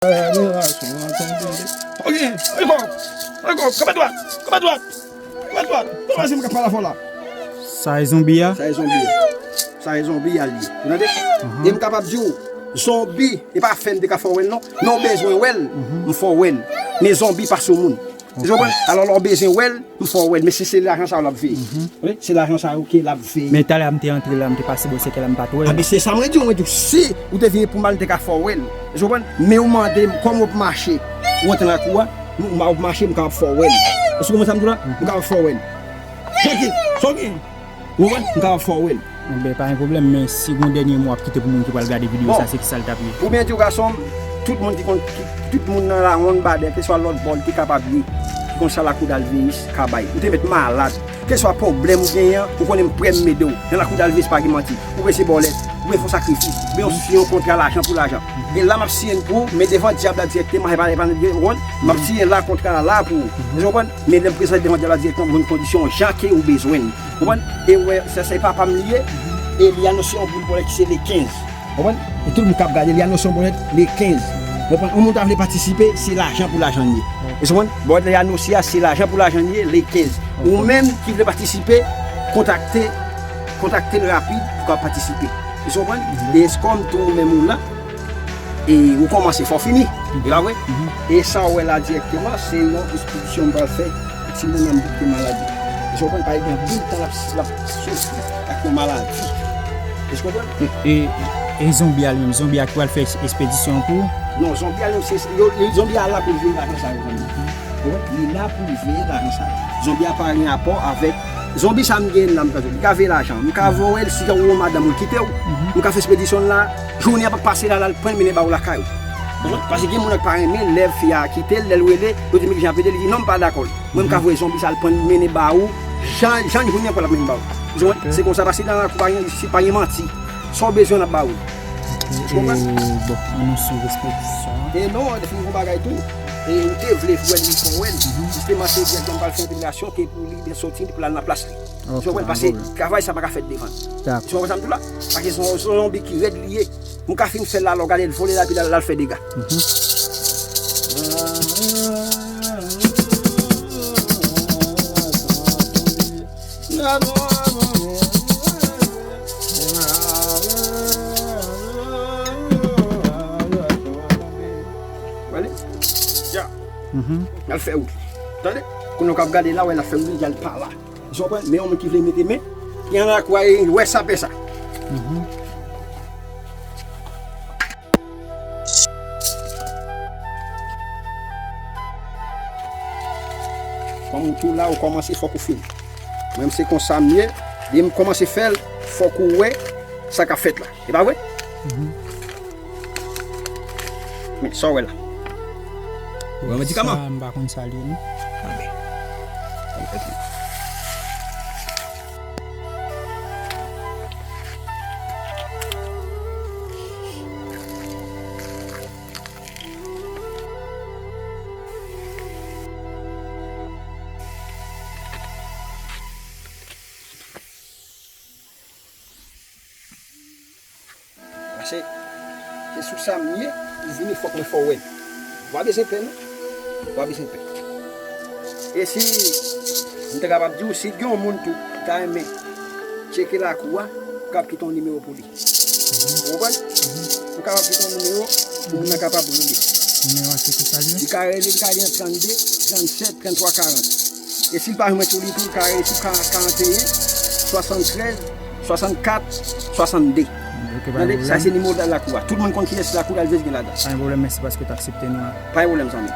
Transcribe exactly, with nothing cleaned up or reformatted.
Adoration, adoration. Ok, ankò, ankò, kanpe dwat, kanpe dwat, kanpe dwat. Kanpe dwat, se mwen k ap pale avè w la. Sa e zonbi a? Sa e zonbi a. Sa e zonbi a l ye. Ou tande? Mhm. E m kapab di w, zonbi, e pa fè m te ka fè w wè l non. Men w bezwen wè l, mhm, m fè w wè l. Men zonbi pa sou moun. Ok. Ou konprann? Alò, lè w bezwen wè l, m fè w wè l. Men si se lajan sa yo l ap veye. Mhm. Wi, se lajan sa yo ke l ap veye. Men talè a m te antre la, m te pase bò sèkèy la, m pa t wè l. A, men se sa mwen di w, mwen di w, si ou te vin pou m al, m te ka fè w wè l. Ou konprann? Men ou mande m kòman w ap mache. Ou antre nan lakou a, m, m ap mache, m kapab fè w wè l. Èske w konprann sa m di w la? M kapab fè w wè l. Tranquille, tranquille. Ou konprann? M kapab fè w wè l. Enben, pa gen pwoblèm, men si gon dènye mo w ap kite pou moun ki pral gade videyo sa, se ki sa l t ap ye? Bon, pou byen di w, gason m, tout moun ki konn, ki, tout moun nan lawon Badè, keswa lòt bò l te kapab ye, ki konn sa lakou Dalvéus ka bay. Ou te mèt malad. Keswa pwoblèm ou genyen an, ou konnen m prè m ede w. Nan lakou Dalvéus pa gen manti. Ou bezwen bòlèt, ou bezwen fè yon sakrifis, ou bezwen yon, yon kontra lajan pou lajan. E la m ap siyen l pou ou, men devan dyab la dirèkteman, e pa, e pa, ou konprann? M ap siyen la kontra la, la pou ou. Ou konprann? Men lè m prezante devan dyab la dirèkteman, m konn kondisyon jan ke ou bezwen l. Ou konprann? E ou wè, se, se papa m li ye, e li anonse yon boul bòlèt ki se le kenz. Ou konprann? E tout moun k ap gade, li anonse yon bòlèt le kenz. Ou konprann? Yon moun ta vle patisipe, se lajan pou lajan l ye. Ou konprann? Bòlèt li anonse a, se lajan pou lajan l ye, le kenz. Ou menm ki vle patisipe, kontakte, kontakte l rapid pou w ka patisipe. Ou konprann? E kòm tou ou menm ou la, e ou kòmanse, fò w fini. E pa vre? E sa w wè la dirèkteman, se yon espedisyon m pral fè pou timoun nan ki te malad yo. Ou konprann? Paske gen anpil tan l ap, l ap soufri ak yon maladi. Ou konprann? E, e, e zonbi a li menm, zonbi a ki pral fè es-, espedisyon an pou ou? Non, zonbi a li menm, se, yo, yo, zonbi a la pou l veye lajan sa yo, zanmi. Ou konprann? Li la pou l veye lajan sa yo. Zonbi a pa gen rapò avèk, zonbi sa m gen la, m ka di w, li ka veye lajan. M ka voye l si jan ou yon madanm ou l kite w. M ka fè espedisyon la, jounen an p ap pase la, l al pran l mennen ba ou lakay ou. Ou konprann? Paske gen moun nan ki pa renmen lè fi a kite l, lè l rele, yo di men kijan ap ede l, li di non, m pa dakò. Mwen m ka voye zonbi sa al pran l mennen ba ou, jan, jan jounen an pral ap mennen ba ou. Ou konprann? Se konsa, paske nan lakou pa gen, isit pa gen manti. Sa w bezwen, n ap ba ou. Ou konprann? E, bon, ann nou swiv espedisyon an. E non, depi yon bagay tou. E ou te vle wè l, ou fè w wè l. Jisteman, se dirèkteman m pral fè entègrasyon ke pou li byen soti, pou l al nan plas li. Ou konprann? Paske travay sa pa ka fèt devan. Ou konprann sa m di w la? Paske se yon, se yon zonbi ki rèd li ye. M ka fin fè l la, lè w gade l vole la, epi l al, l al fè dega. Wè li? Ya. L al fè wout li. Tande? Kounye w k ap gade la, wè l ap fè wout li, l al pa la. Ou konprann? Men yon moun ki vle mete men, ki nan lakou a, e wè sa, fè sa. Kòm ou tou la, ou kòmanse, fòk ou fini. Mwen menm se konsa m ye, depi m kòmanse fè l, fòk ou wè sa k ap fèt la. E pa vre? Men sa w wè la. Ou wè medikaman? Sa, m pa konn sa l ye, non. Anben. Paske se sou sa m ye, ou vini fòk mwen fè w wè. Ou pa bezwen pè non. Ou pa bezwen pè. E si, m te kapab di w, si gen yon moun tou ki ta renmen tcheke lakou a, ou kapab kite yon nimewo pou li. Ou konprann? Ou kapab kite yon nimewo pou moun nan kapab rele. Nimewo a se ki sa l ye? Li ka rele, li ka rele nan trannde, trannsèt, tranntwa, karant. E si l pa jwenn mwen tou, li tou, li ka rele sou ka-, karanteyen, swasanntrèz, swasannkat, swasannde. Ok, pa gen pwoblèm. Tande, sa se nimewo lakou a. Tout moun konn kiyès lakou Dalvéus gen ladan. Pa gen pwoblèm, mèsi paske w t aksepte nou an. Pa gen pwoblèm, zanmi.